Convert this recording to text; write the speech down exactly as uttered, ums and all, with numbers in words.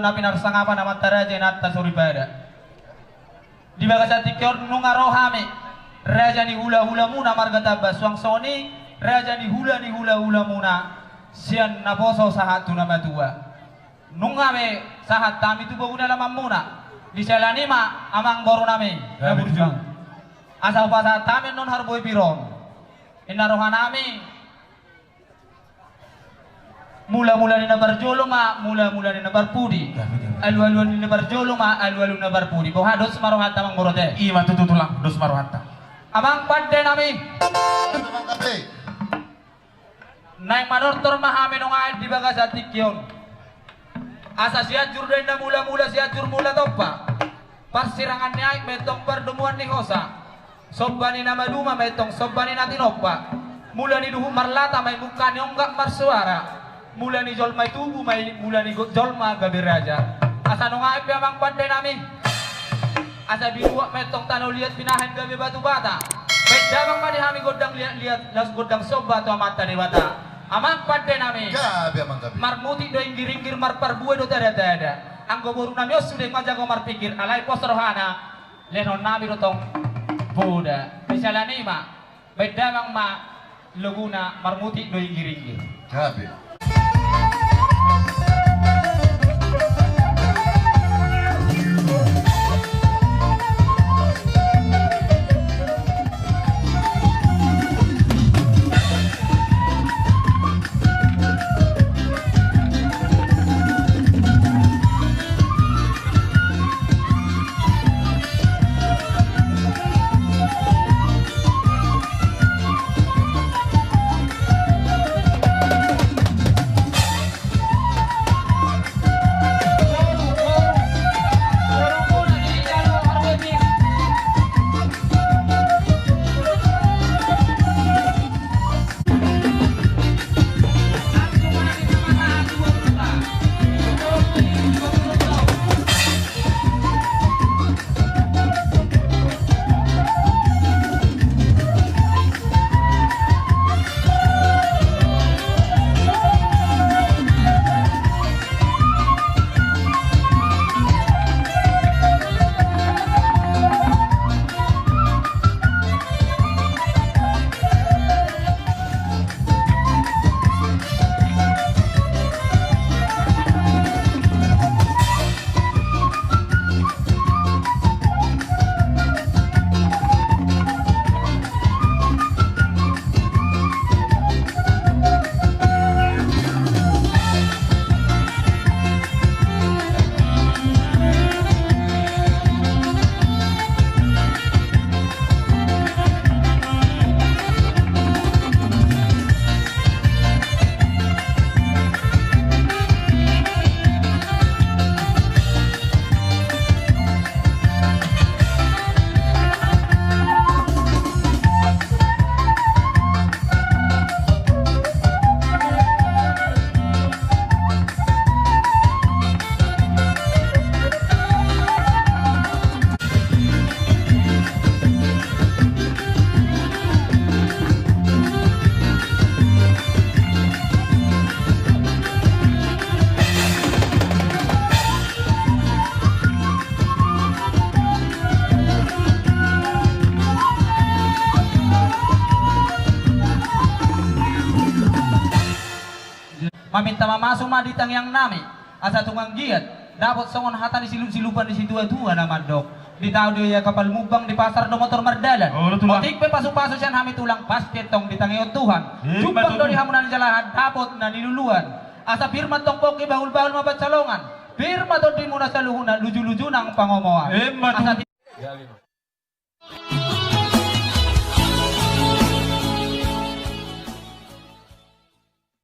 Na pinarsangapan amanta raja inanta soripada. Di bagasan tingki on nunga ro hami, raja ni hulahulamuna marga Tambak, suang songon i raja ni hula ni hulahulamuna, sian naposo sahat tu namatua. Nunga be sahat hami tu bogu ni alamanmuna. Disiala ni i ma amangborunami. Ya, na burju. Asa hupasahat hami annon harbue pir on. Inna rohanami. Mulamula ni na parjolo ma mulamula ni na parpudi. Gabe, gabe. Alualu ni na parjolo ma alualu ni na parpudi. Boha, dos ma rohanta, amangboru, ate? I ma tutu, tulang, dos ma rohanta. Amang pandenami. Amang pandenami. Naeng manortor ma hami nuaeng di bagasan tingki on. Asa Sianjur do inna mulamula, Sianjur Mula Tompa. Parsirangan ni aek ma i antong pardomuan ni hosa. Somba ni na maduma ma i antong somba ni na tinompa. Mula ni duhut marlata ma i, mungka ni ongga marsoara. Mula ni jolma i tubu ma i, mula ni go-, jolma gabe raja. Asa nuaeng pe, amang pandenami. Asa binuat ma i antong tano liat, binahen gabe batu bata. Baen damang ma di hami gondang liat-liat, laos gondang somba tu Amanta Debata. Amang pandenami. Gabe, amang, gabe. Marmutik do inggir-inggir, marparbue do tada-tada. Anggo borunami on sude ma jago marpinggir, alai pos rohana. Lehonnami do tong poda. Disiala ni i ma, baen damang ma loguna, marmutik do inggir-inggir. Gabe. Maminta mamasu ma di tangiangnami, asa tung anggiat dapot songon hata ni silup-silupan ni situatua na mandok: Di tao do ia kapal mumbang, di pasar do motor mardalan. Olo, tulang. Otik pe pasupasu sian hami, tulang, pasti tong ditangihon Tuhan. Ima tutu. Jumpang do di hamu na nijalahan, dapot na niluluan. Asa pir ma tong pongki, bahul-bahul ma pansalongan. Pir ma tondimuna saluhutna, luju-luju nang pangomoan. Ima tutu. Asa ti- Ya, lima.